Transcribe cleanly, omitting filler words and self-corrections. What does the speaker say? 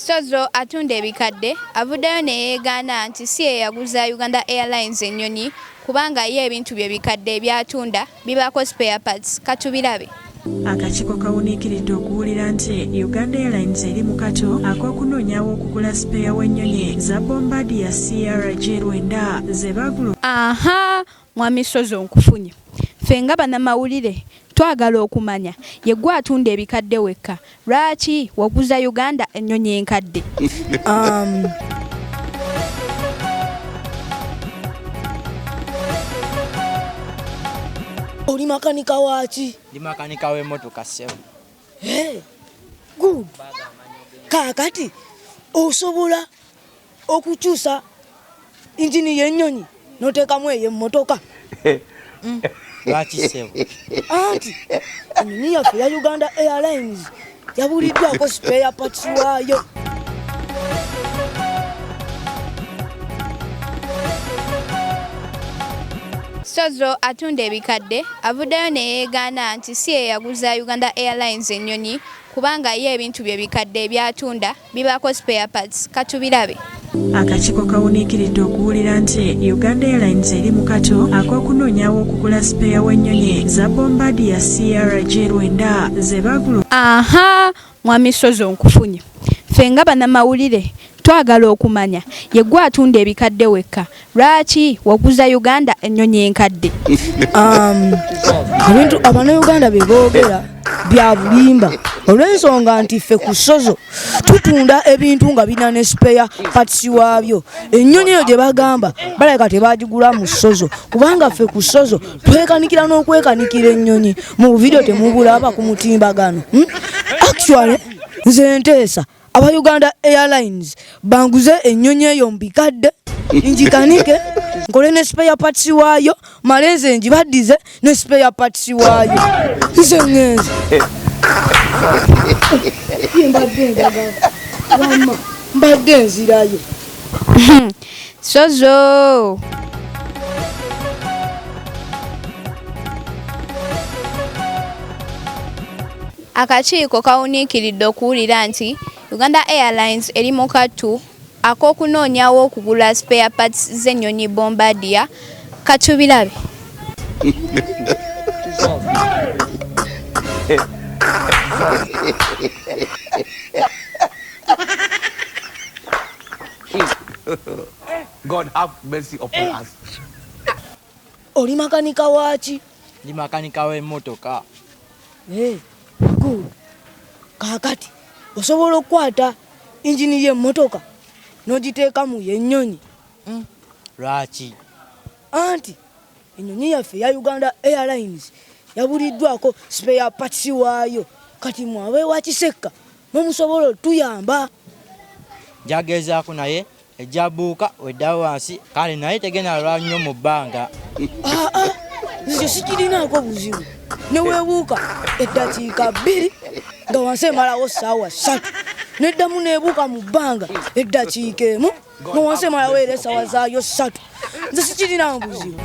Sozo atunda ebikadde avuddeyo ne yeegaana nti si ye yaguza Uganda Airlines ennyonyi kubanga ye ebintu bye bikadde by'atunda bibaako spare parts. Katubirabe. Akakiiko kawuniikiridde okuwulira nti Uganda Airlines eri mu kattu ak'okunoonya aw'okugula sipeeya w'ennyonyi za Bombardier CRJ 90 ze baagula. Aha! Mwami Sozo nkufunye. Ffe nga banamawulire twagala okumanya yegwe atunda ebikadde wekka lwaki waguza Uganda ennyonyi enkadde? Oli makanika waaki? Ndi makanika w'emmotoka ssebo. Hey, good. Kaakati osobola okukyusa injini y'ennyonyi n'oteekamu ey'emmotoka? Lwaki ssebo? Anti ennyonyi yaffe ya Uganda Airlines yabuliddwako spare parts waayo. Sozo atunda ebikadde avuddeyo ne yeegaana nti si ye yaguza Uganda Airlines ennyonyi kubanga ye ebintu bye bikadde by'atunda bibaako spare parts. Katubirabe. Akakiiko kawuniikiridde okuwulira nti Uganda Airlines eri mu kattu ak'okunoonya aw'okugula sipeeya w'ennyonyi za Bombardier CRJ 90 ze baagula. Aha! Mwami Sozo nkufunye. Ffe nga bannamawulire twagala okumanya yegwe atunda ebikadde wekka lwaki waguza Uganda ennyonyi enkadde? Ebintu abannayuganda bye boogera bya bulimba olw'ensonga nti ffe ku Sozo tutunda ebintu nga birina ne spare parts waabyo. Ennyonyi eyo gye bagamba balabika tebagigula mu Sozo kubanga ffe ku Sozo twekanikira n'okwekanikira ennyonyi. Mu video temubulaba ku mutimbagano. Actually nze nteesa aba Uganda Airlines banguze ennyonyi eyo mbikadde ngikanike nkole ne spare parts waayo male nze ngibaddize ne spare parts waayo. Nze ngenze mbadde njagala wamma mbadde nzirayo. Sozo. Akakiiko kawuniikiridde okuwulira nti Uganda Airlines eri mu kattu ak'okunoonya aw'okugula spare parts z'ennyonyi Bombardier. Katubirabe. God have mercy upon us. Oli makanika waaki? Ndi makanika w'emmotoka. Hey, good. Kaakati osobola okukwata injini y'emmotoka n'ogiteeka mu y'ennyonyi? Lwaki? Anti ennyonyi yaffe ya Uganda Airlines yabuliddwako spare parts waayo. Kati mwe ab'ewa Kisekka mwe musobola otuyamba. Njagezaako naye ejja buuka wedda wansi kale naye tegenda lwa nnyo mu bbanga. Aa, nze sikirinaako buzibu. Ne weebuuka eddakiika 2 nga wansi emalawo ssaawa 3 neddamu neebuuka mu bbanga eddakiika 1 nga wansi emalawo era essaawa zaayo 3. Nze sikirinaako buzibu.